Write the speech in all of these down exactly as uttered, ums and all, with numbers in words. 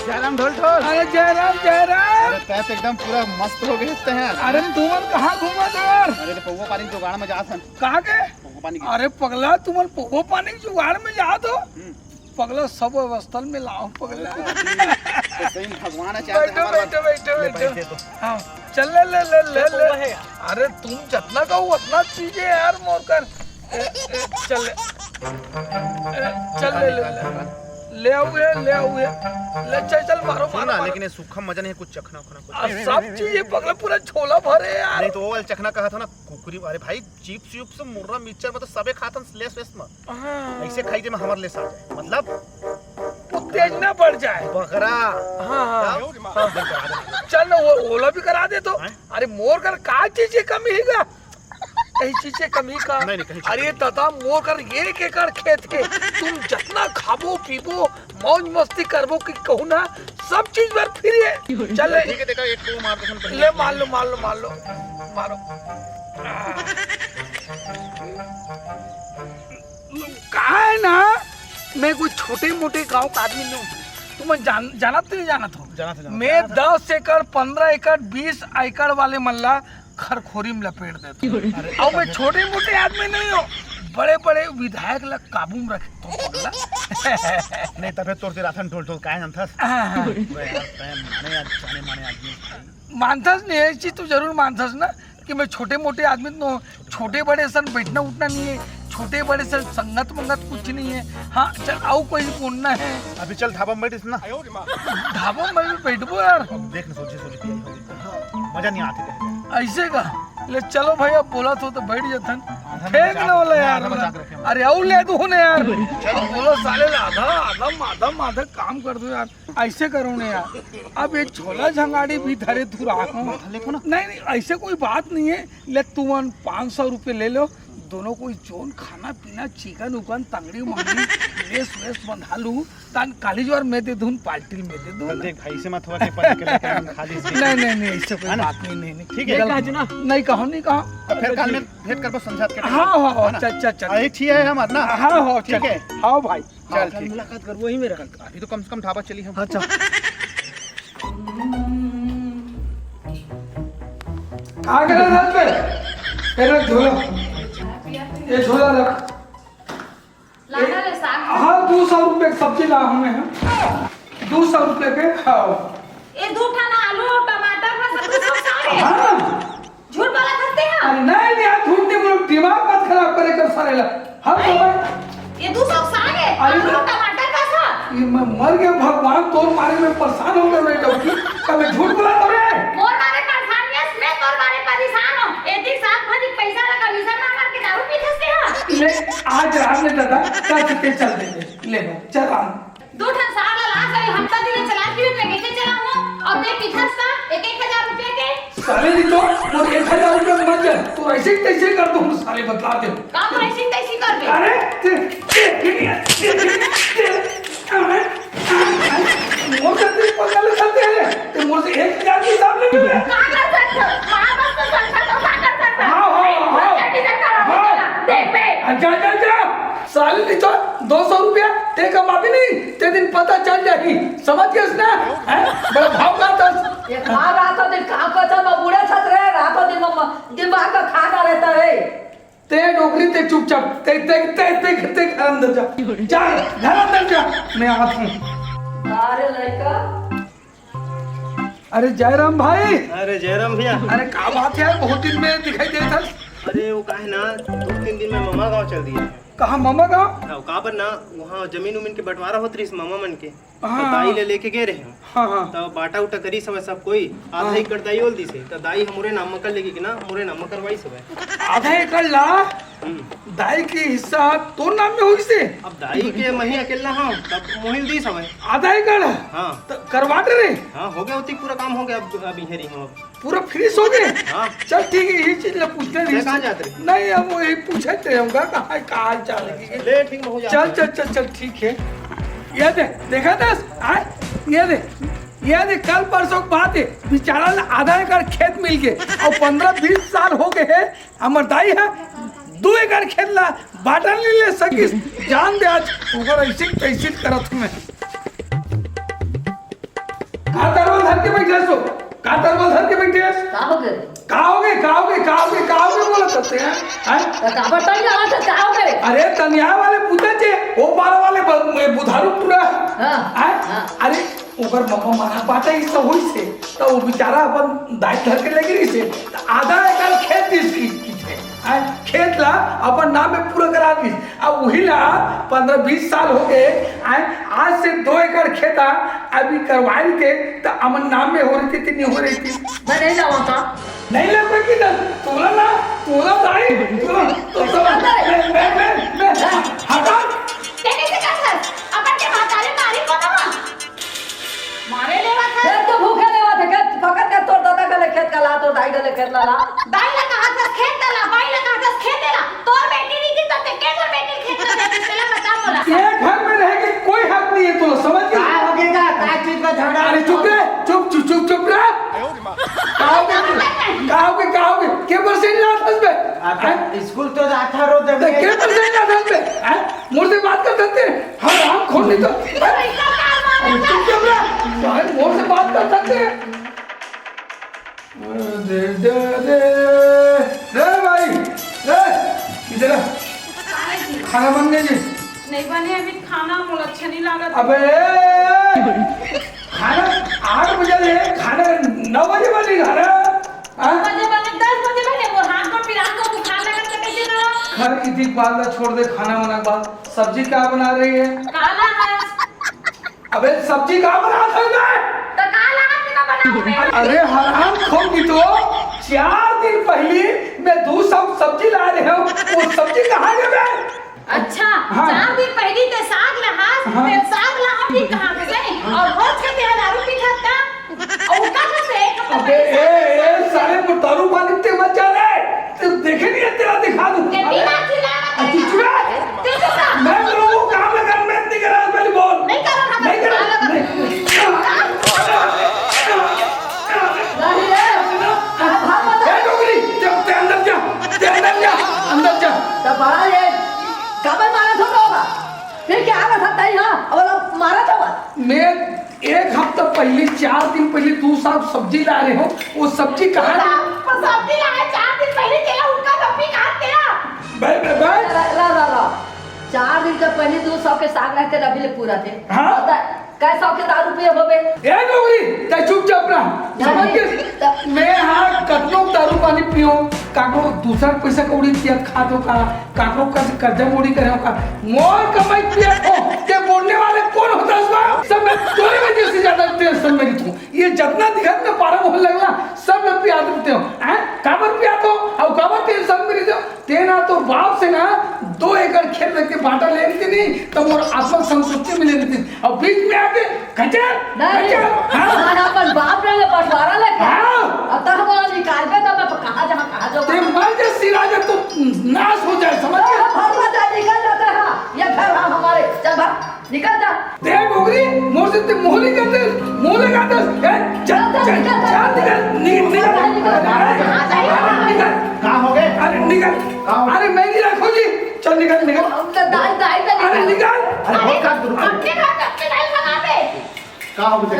जयराम ढोल ढोल। अरे जयराम, जयराम। अरे तैं तो एकदम पूरा मस्त हो गए तैं यार। अरे तुमन कहाँ घूमत हो यार? अरे तो पौवा पानी के जुगाड़ में जात हन। कहाँ के? पौवा पानी के। अरे पगला, तुमन पौवा पानी के जुगाड़ में जात हो? हम्म। पगला, सब अवस्था में लाओ पगला। तो सही में भगवान है, चाहे बैठो, हमारा बैठो, बैठो, ले, बैठो। बैठे तो। हाँ, चल ले, ले, ले, ले, तो ले। वो है यार। अरे तुम जितना कहो उतना चीज है यार मोर कर। ए, ए, चल ले। ए, चल ले, ले, ले। ले आओ ये, ले आओ ये। ले चल, चल, मारो, सुन मारो, ना, मारो। लेकिन ये सूखा मजा नहीं, कुछ चखना उखना कुछ। आ, सब चीज है पगला, पूरा झोला भरे यार। नहीं तो वो वाला चखना कहा था ना, कुकरी। अरे भाई, चिप्स विप्स, मुर्रा, मिक्सचर, मतलब सबे खाथन लेस वेस में। हाँ। ऐसे खाई जे में हमर लेस आ जाए, मतलब उत्तेजना बढ़ जाए। बगरा। हाँ, हाँ। हाँ। चल ना, वो ओला भी करा दे तो। हैं? अरे मोर कर का चीज के कमी है का? कहीं चीज के कमी का? नहीं, नहीं, कहीं चीज अरे की दादा, मोर कर एक एकड़ खेत के, तुम जितना खाबो पीबो, मौज मस्ती करबो कि कहूँ ना, सब चीज बर फ्री है। चल ले। ठीक है, देखो, एक को मार दो, पहले। ले, मार लो, मार लो, मार लो, मारो। कहा है ना, मैं कोई छोटे मोटे गांव का आदमी नहीं हूँ। तुम जान, जानत तो नहीं जानत हो। जानत हो, जानत हो। मैं दस एकड़, पन्द्रह एकड़, बीस एकड़ वाले मन ला खरखोरी में लपेट देता हूँ। अरे, अब मैं छोटे मोटे आदमी नहीं हूँ, बड़े बड़े विधायक ला काबू में रखता हूँ पगला। नहीं, तबे तोर से राथन ढोल ढोल काहे जानथस? हाँ, हाँ। अरे यार, तैं माने यार, जाने माने आदमी। मानथस नहीं, एक चीज तो जरूर मानथस ना कि मैं छोटे मोटे आदमी तो, छोटे बड़े सन बैठना उठना नहीं है, छोटे बड़े सन संगत मंगत कुछ नहीं है। हाँ चल, आओ कोई बोलना है। अभी चल ढाबा में बैठ ना। ढाबा में भी बैठबो यार। अब देख ना, सोचे सोचे पिया ही हो गया। मजा नहीं आते कहीं। ऐसे का? ले चलो भाई, अब बोला तो, तो बैठ जाथन। आधा फेंक मजाक, लो ले यार। आधा मजाक रखे हम। अरे आओ ले दो ना यार। चलो बोलो साले ला आधा, आधा, आधा, आधा काम कर दो यार। ऐसे करो ना यार, अब ये झोला झंगाड़ी भी धरे धुरा हो। हाँ, देखो ना। नहीं, नहीं, ऐसे कोई बात नहीं है। ले तुमन पाँच सौ रुपये ले लो, दोनों कोई जोन खाना पीना, चिकन उकन, तंगड़ी मंगड़ी, लेस वेस बंधा लू, तान काली ज्वार मैं दे दूँ, पार्टी में दे दूँ। देख भाई, इसे मत हुआ कि पता के लेके हम खा ली इसकी। नहीं, नहीं, नहीं, ऐसे कोई है ना? बात नहीं, नहीं, नहीं। ठीक है। गलत कहा जी ना। नहीं कहो, नहीं कहो। तो फिर काल में भेंट करबो, समझा के। हाँ, हाँ, हाँ, है ना? चल, चल, चल। अरे ठीक है, हम ना। हाँ, हाँ, ठीक चल। है। हाँ भाई। चल, हाँ, ठीक। मुलाकात कर, वही में रख। अभी तो कम से कम ढाबा चली हम। अच्छा। कहाँ गया था पे? तेरा झोला। ये झोला रख। लाना रे साग। हाँ, दो सौ रुपये की सब्जी ला हमें हम। दो सौ रुपये के, हाँ। ये दो ठन आलू और टमाटर बस दो सौ साग है। हाँ। झूठ बोला करते हैं। अरे नहीं, नहीं, आप झूठ नहीं बोलो, दिमाग मत खराब करे कर सारे ला। हम तो भाई ये दो सौ साग है, अरे आलू और टमाटर का साग। ये मैं मर गया भगवान, तोर मारे मैं परेशान हो गया मैं डौकी। का मैं झूठ बोला तो रे? मोर मारे परेशान नहीं है, मैं तोर मारे परेशान हूँ। एक दिन साग भाजी पैसा ला कमीशन मार मार के दारू पी सकते हैं। ले, आज रात में दादा, कल से चल देंगे। ले भाई, चल राम। दो ठन साग ला लास अभी हफ्ता दिन चला के मैं कैसे चलाऊं? और देख पिछस का एक एक हजार रुपया के। साले जी तो वो एक हजार रुपया मत दे, तो ऐसे ही तैसे कर दूं साले, बतला दे। का तो ऐसी तैसी कर दे? अरे ते, ते, ते, ते, ते, अरे, अरे, मोर से तेरे पकड़ ले सकते हैं, ते मोर से एक हजार के हिसाब ले ले। का कर सकते हो? माँ बस तो संसार तो का कर सकते हो? हाँ, हाँ, हाँ। बच्चा की जगह हाँ। देख बे। जा, जा, जा। साले नहीं तो दो सौ रुपया ते कमाबे नहीं, ते दिन पता चल जाही, समझ गेस ना? हैं? बड़ा भाव का दस। ये खा रहा था दिन काम करता, मैं बूढ़ा छत रहे रहा था दिन में दिमाग का खाता रहता है। ते डोकरी ते चुपचाप, ते, ते, ते, ते, ते घर अंदर जा। जा, घर अंदर जा। मैं आता हूँ। अरे लड़का। अरे जयराम भाई। अरे जयराम भैया। अरे का बात है, बहुत दिन में दिखाई दे था। अरे वो का है ना, दो तीन दिन में मामा गांव चल दिए हैं। कहाँ मामा गांव? हाँ, का बर ना, वहाँ जमीन उमीन के बंटवारा होत रहिस मामा मन के। हाँ, तो दाई हाँ। ले लेके गए रहे। हाँ, हाँ। तो बांटा उटा करिस हवय सब कोई, आधा हाँ। एकड़ दाई ओल दिसे, तो दाई हमरे नाम म कर लेके कि ना, हमरे नाम म करवाइस हवय। आधा एकड़ ला हम्म। दाई के हिस्सा तोर नाम में होइसे? अब दाई के मही अकेला हाँ, तब मोहिल दिस हवय। आधा एकड़? हाँ। तो करवा दे रे। हाँ, हो गया, उतनी पूरा काम हो गया, अब, अब इहें रही हम अब। पूरा फिनिश हो गए? हाँ। चल ठीक है, यही चीज ला पूछते रही। कहाँ जाते रहे? नहीं, हम वही पूछे थे, हम कहा, कहाँ, का हाल चाल है? ले, ठीक, मैं हो जाता चल, हूँ। चल, चल, चल, ठीक है। ये दे, देखा था? आए? ये दे, ये दे, कल परसों की बात है, बेचारा ला आधा एकड़ खेत मिल गए और पन्द्रह बीस साल हो गए हैं, हमर दाई है, दो एकड़ खेत ला बांटन नहीं ले सकिस। जान दे आज, ओकर ऐसे तैसे करत हूँ मैं। का तरवा धर के बइठे हस? का होगे? का होगे, का होगे, का होगे, का होगे बोलत हस तें, हैं? हैं? त काबर तनियावत हस, का होगे? अरे, तनियाय वाले पूछत हे, ओ पारा वाले ब-, बुधारू टूरा। हाँ, हैं? हाँ। अरे, ओकर मम्मा मरा पाटा, ई सब होइस हे, त ओ बेचारा अपन दाई धर के लेगे रहिस हे, त आधा एकड़ खेत दिस कि, किथे, हैं? खेत ला अपन नाम में पूरा करा दिस। अब उही ला पंद्रह बीस साल होगे, आय, आज से दो एकड़ खेत आ, अभी करवाइल के, त हमन नाम में हो रहितिस, त नहीं हो रहितिस। मैं नहीं लावा का? नहीं ले कोई की दस, तोला ना, तोला दाई, तोला, तो सब, मैं, मैं, मैं, मैं, हटा। ते कैसे कर सकत? अपन के महतारी मारी को ना? मारे लेवत हे। खेत तो भूखे लेवत हे, खेत पकड़ के तोर दादा गले खेत का ला, तोर दाई गले खेत ला ला। दाई ला कहत हस खेत ला, बाई ला कहत हस खेत ला। तोर बेटी रहितिस त ते के तोर बेटी खेत ला देतिस, तेला बता मोला। ये घर में रहे के कोई हक नहीं है, तो समझ गई? का होगे का? का चीज का झगड़ा? अरे चुप रे, चुप, चुप, चुप, चुप रे। का होगे, का होगे, का होगे? के percent लात हस बे? आप हैं? स्कूल तो जाता रो देख, देख। के percent लात हस बे? हैं? मोर से बात करत हस ते? हराम खोर नहीं तो। अरे चुप, चुप रे। साले मोर से बात करत हस ते? अरे, अरे, अरे, रे भाई, रे, इधर आ। काहे जी? खाना बन गया जी? नहीं बने अभी खाना, मोला अच्छा नहीं लागत। अबे, खाना आठ बजे ले, खाना नौ बजे बनी खाना। हाँ? नौ बजे बने, दस बजे बने, वो हाथ गोड़ पिरात के बुखार लगत त कैसे करो? घर की देखभाल ला छोड़ दे, खाना वाना के बाद सब्जी का बना रही है? काला है। अबे सब्जी का बनात हस बे? त का लागत हे का बनाहूं मैं? अरे हराम खोर की तो, चार दिन पहली मैं दू सब सब्जी लाय रहेंव, वो सब्जी कहाँ गे बे? अच्छा, हाँ। चार दिन पहली ते साग लाहस, हाँ। ते साग लाहस ठीक कहाँ से? हाँ। अउ रोज के तेरा दारू पीथस का? अउ का से? अबे ए, ए, साले वो दारू पानी ते मत जा रे। तू देखे नहीं है, तेरा दिखा दूं। ये बिना चिल्लाए मत अरे, तू चुप रह। तू चुप रह। मैं बोलूं वो काम लगा, मैं नहीं करा, पहले बोल। नहीं करा ना, नहीं करा। नहीं। नहीं रे, आप भाग मत। ए, डोकरी, ते, ते अंदर जा, ते अंदर जा, अंदर जा। तो बड़ा ये काबर मारा था होगा? फिर क्या हालत था तई, हाँ? अब लोग मारा था बस। मैं एक हफ्ता पहले, चार दिन पहले दू साग सब्जी लाय रहेंव, वो सब्जी कहाँ? सब्जी लाय, चार दिन पहले तेला उनका सब्जी कहाँ तेला? बे, बे, बे। ला, ला, ला, ला। चार दिन के पहले दू साग के साग लाय ते अभी ले पूरा थे। हाँ? बता, कै साग के दारू पिए होबे? ए डोकरी, तै चुपचाप रह। नहीं, समझ गे? त- मैं हाँ कतनो दारू पानी पियों, काकरो दूसरा पैसा कौड़ी पियत खात हों का, काकरो कर, कर्जा मोड़ी करे हों का, मोर कमाई पियत हों, ते बोलने वाले कौन होता है उसका? सब मैं तोरे वजह से ज्यादा tension में रहता हूँ। ये जितना दिखत ना पारा मोहल्ला लगला, सब मैं पियात रहते हों। हैं? काबर पियात हों? अउ काबर tension में रहते हों? ते ना तो बाप से ना दो एकड़ खेत लेके बांटा ले रहिते नहीं, तो मोर आत्मा संतुष्टि मिले रहितिस। अउ बीच में आके गजब, नहीं, गजब, हाँ? हमारा अपन बाप रे बंटवारा लेके। हाँ। अब तो हमारा निकाल दे, तो मैं कहाँ जहाँ, कहाँ जाऊँ? ते मर जा, सिरा जा, तो नाश हो जाए, समझ गए? तो हम भरवा जा, निकल जाते हैं। ये घर हाँ हमारे, चल भाग। निकल जा। देख डोकरी, मोर से ते मुंह नहीं करते, मुंह लगा दे। ए, चल, चल, चल, चल, चल, निकल, निकल, निकल। निकल, निकल। निकल। कहाँ हो गए? अरे निकल। कहाँ हो गए? अरे मैं नहीं रखूँ जी। चल निकल, निकल। हम तो दाई, दाई, दाई अरे निकल। निकल। अरे बहुत काम करूँ। अपने घर पे अपने दाई भगा दे। कहाँ हो गए?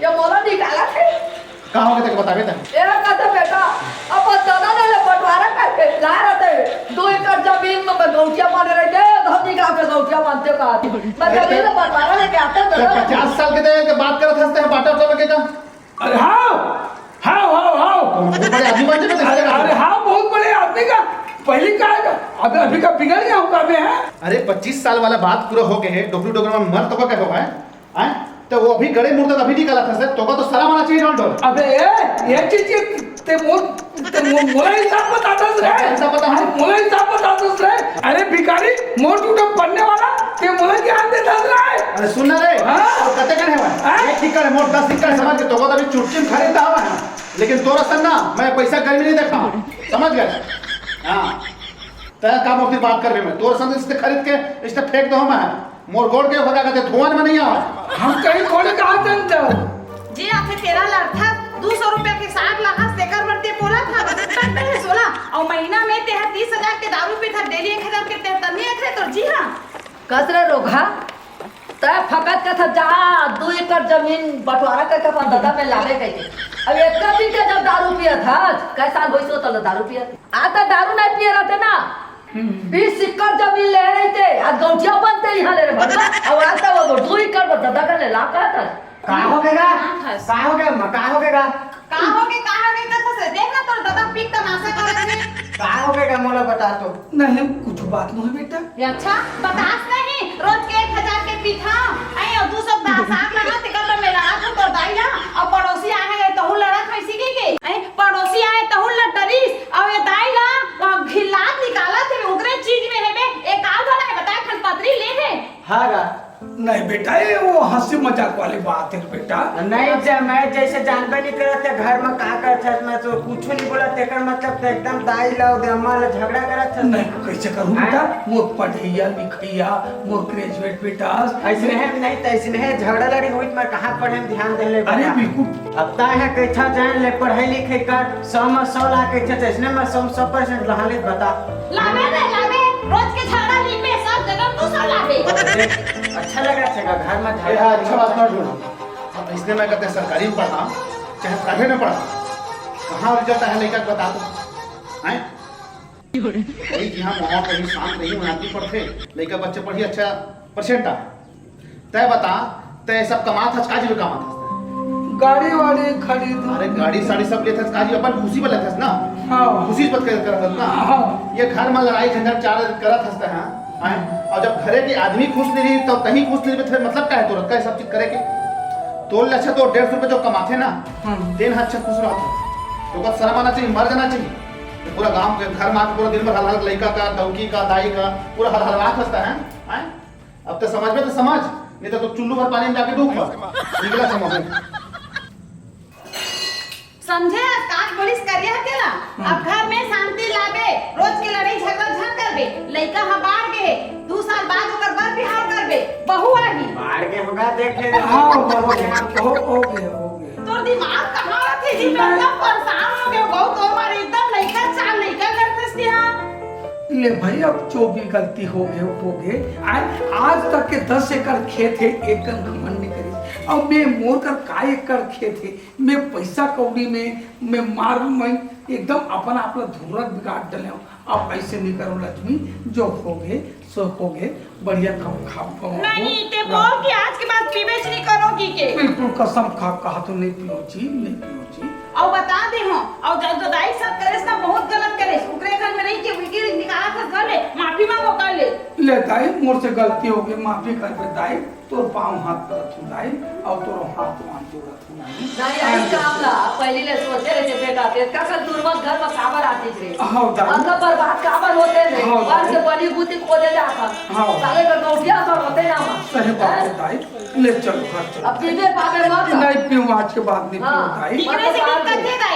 ये मोला निकाला थे। कहाँ हो गए तेरे को बता बेटा? ए, कथे बेटा, अपन दादा ले ले बंटवारा करके ला रहे थे। दो एकड़ जमीन में मैं गौटिया माने रहे थे, धरती का पे गौटिया मानते का। मैं जमीन में बंटवारा लेके आते तो तो पचास साल के थे, बात करत हंसते हैं, बांटा उठा के का? अरे हाँ, हाँ, हाँ, हाँ। बहुत बड़े आदमी बन चुके थे। अरे, अरे हाँ, बहुत बड़े आदमी का। पहली का है, अबे अभी का बिगड़ गया हूँ का मैं, हैं? अरे पच्चीस साल वाला बात पूरा हो गए है, डोकरी डोकरा में मर तो का हो है? हैं? तो वो अभी गड़े मुर्दा अभी निकाला था सर, तो का तो शर्म आना चाहिए, डॉन डॉन। अबे ए, ये चीज ये ते मो-, ते मो-, मोला हिसाब बताता रे। हिसाब बता। अरे मोला हिसाब बताता रे। अरे भिखारी, मोर टूटा पढ़ने वाला, ते मोला ज्ञान देता रे। अरे सुन ना रे, हाँ? और कते कन है भाई? हाँ? एक एकड़ है, मोर दस एकड़ है, समझ के तो का तो अभी चुटकी में खरीदता हूँ मैं। लेकिन तोरा सन ना, मैं पैसा गर्मी नहीं देखा, समझ गए? हाँ। तय काम होती बात कर रहे मैं, तोर संग इससे खरीद के इससे फेंक दो मैं। मोर गोड़ के भगा के धुआं में नहीं आओ। हम कहीं थोड़े कहा जानते हो। जे आथे तेरा लड़थस, दू सौ रुपया के साग लाहस, तेकर बर ते बोला था, बस उतना पहले सोला, और महीना में ते तीस हजार के दारू पीथा, डेली एक हजार के ते तनी अखरे तोर जी हाँ। कस रे रोगहा, त तै फकत कथस जा, दू एकड़ जमीन बंटवारा करके अपन ददा में लाबे कहिके। अब एक दिन के जब दारू पियत हस, कै साल होइस हो तोला दारू पियत? आ त दारू नहीं पिए रहते ना, बीस एकड़ जमीन ले रहिते, आज गौंटिया बनते इहाँ ले रे भगवान। अब आ त वो दू एकड़ में ददा कर ले ला कहत हस। का हो गे गा? हाँ, हस। का हो गे, म-, का हो गे गा? का हो गे, का हो गे, कथस? देख ना, तोर ददा पी के तमाशा करत हे। का हो गे गा, मोला बता तो। नहीं, कुछ बात नहीं बेटा। ये अच्छा, बतास नहीं, रोज के एक हजार के पीठा, आई, अउ दू सौ दा-, साग लगा, तेकर बर मैं लड़ा तू तोर दाई ला, अउ पड़ोसी आए हे, तहू लड़ा खाइसी के के, आई, पड़ोसी आए, तहू लड़ डरिस, अउ ये दाई ला, अ, घिल्लात निकालत हे, उतरे चीज में हे बे, एक आल भला हे, बताए, खन पतरी ले हे। हाँ गा। नहीं बेटा, ये वो हंसी मजाक वाली बात है बेटा। नहीं, जब मैं जैसे जानबे नहीं करत है घर में का करत है, मैं तो कुछ नहीं बोला, तेकर मतलब तो एकदम दाई ला, दे अम्मा ला झगड़ा करत है। नहीं, कैसे करूँ हाँ? बेटा, मोर पढ़ैया लिखैया, मोर ग्रेजुएट बेटा। ऐसे नहीं, नहीं तो ऐसे नहीं, झगड़ा लड़ी हुई तो मैं कहाँ पढ़े में ध्यान दे ले अरे बेटा। बिल्कुल। अब ताय है कैसा जान ले पढ़ाई लिखाई कर, सौ में सौ ला कैसे, तो इसने मैं सौ में सौ परसेंट लहा ले बता। लाबे रे, लाबे, रोज के झगड़ा लीन में सब जगह तू सब लाबे। अच्छा लगा छेगा घर में ए, झगड़ा। हाँ, अच्छा बात ना ढूंढ। अब इसने मैं कहते सरकारी में पढ़ा, चाहे प्राइवेट में पढ़ा, कहाँ रिजल्ट आया लड़का के बता तो, हैं? कहीं यहाँ माहौल कहीं शांत नहीं, वहाँ आदमी पढ़ते, लड़का बच्चे पढ़ी अच्छा परसेंट आ। तै बता, तै सब कमात हस, का जी कमात हस? गाड़ी वाड़ी खरीद। अरे गाड़ी साड़ी सब लेत हस, का जी अपन खुशी बर लेत हस ना? हाँ। खुशी बर कर, करत हस ना? हाँ। ये घर में लड़ाई झंझट चाल करत हस तै, हाँ? हैं? और जब घरे के आदमी खुश नहीं रही, तब कहीं खुश नहीं रही, तो फिर मतलब का है तोर, का सब चीज करे के? तोर ले अच्छा तो डेढ़ सौ रुपये जो कमाथे ना, हम्म। तेन अच्छा खुश रहते। तो का शर्म आना चाहिए, मर जाना चाहिए। ये पूरा गांव के घर में आके पूरा दिन भर हल हल लड़का का, डौकी का, दाई का, पूरा हल हलवा हंसता है, हैं? अब तो समझ में तो समझ, नहीं तो, तो चुल्लू भर पानी में जाके डूब पड़। निकला समझ में। समझे, आज काट बोलिस करिया के ना, अब घर में शांति लाबे, रोज के लड़ाई झगड़ा झन करबे, लइका ह बाढ़ गे हे, दू साल बाद ओकर बर बिहाव करबे, बहू आही। बाढ़ गे होगा, देख ले। हाँ, हो, हो, हो, हो गया, हो गया। तोर दिमाग कहाँ रथे जी, मैं एकदम परेशान हो गयो, गौ तोर मारे एकदम लइका चाल लइका करथस तिहा। ले भाई, अब जो भी गलती हो गए, हो गए। आज, आज तक के दस एकड़ खेत हे, एक कन घमंड नहीं करी। अब मैं मोर कर का एकड़ खेत हे, मैं पैसा कौड़ी में, मैं मार में एकदम अपन आप ला धुर्रत बिगाड़ डले हूँ। अब ऐसे नहीं करो लक्ष्मी, जो हो गए सो हो गए, बढ़िया खाओ, खाओ, खाओ। नहीं, ते बोल कि आज के बाद पीबे च नहीं करो की के। बिल्कुल कसम खा, कहा तो नहीं पियो जी, नहीं पियो जी। अउ बता दे हो, अउ जब दाई साथ करेस ना बहुत गलत करेस, ओकरे घर में रही के उल्टी निकाला था घर ले, माफी मांगो कर ले। ले दाई, मोर से गलती हो गई, माफी कर दे दाई, तोर पाँव हाथ परत हूँ दाई, अउ तोर हाथ मान जोड़त हूँ दाई। दाई, आई काम ला, पहली ले सोचे रहे बेटा, ते का कल दुर्मत घर में काबर आती रे? हाँ दाई। अतना बर्बाद काबर होते रे? हाँ, बाहर दाई। से बनी बूती खोदे जाता। हाँ। साले का गौटिया सब होते ना वहाँ। सही बात है दाई, ले चलो घर चलो। अब पीबे पाबे मत। नहीं पीऊँ, आज के बाद नहीं हाँ। पीऊँ दाई। पीने से दिक्कत है दाई।